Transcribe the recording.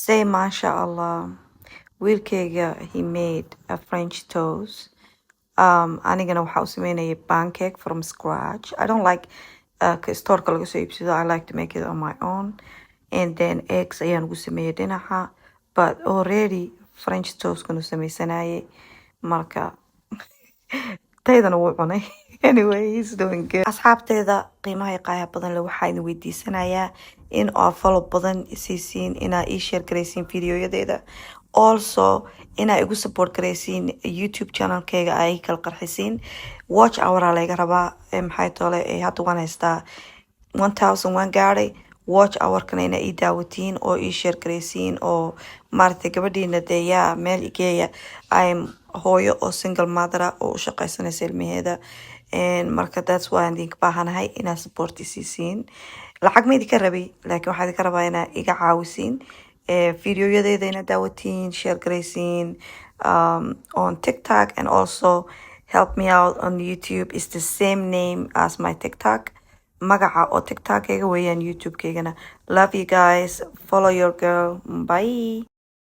Say masha Allah. Wiilkayga, he made a French toast. Anigana waxaa u sameynayay pancake from scratch. I don't like ka storeka laga soo iibsado. I like to make it on my own. And then eggs ayaan ugu sameeyay dhinaca, but already French toastkanu sameysanayay, marka taydana wuu cunay. Anyway, he's doing good. Asxaabteeda qiimaha iyo qaayaha badan leh, waxaa idin weydiisanayaa in aa follow badan siisiin, inaa ii share garaysiin videoyadeeda, also inaa igu support garaysiin YouTube channelkayga, ay kala qarxisiin. Watch hour aa laga rabaa. Maxay tole, hadda waan haystaa 1000, waan gaadhay. Watch hourkana inaa ii daawatiin oo ii share garaysiin oo maaragtay gabadhiina dee yaa meel igeeya. I'm hooyo oo single mother ah oo u shaqaysanaysa ilmaheeda. Marka that's why aan idinka baahanahay inaad support i siisiin. Lacag ma idinka rabay, laakiin waxaa idinka rabaa inaa iga caawisiin videoyadeeda, inaad daawatiin, share garaysiin on TikTok, and also help me out on YouTube. It's the same name as my TikTok. Magaca oo TikTok-kayga weeyaan YouTube-kaygana. Love you guys. Follow your girl. Bye.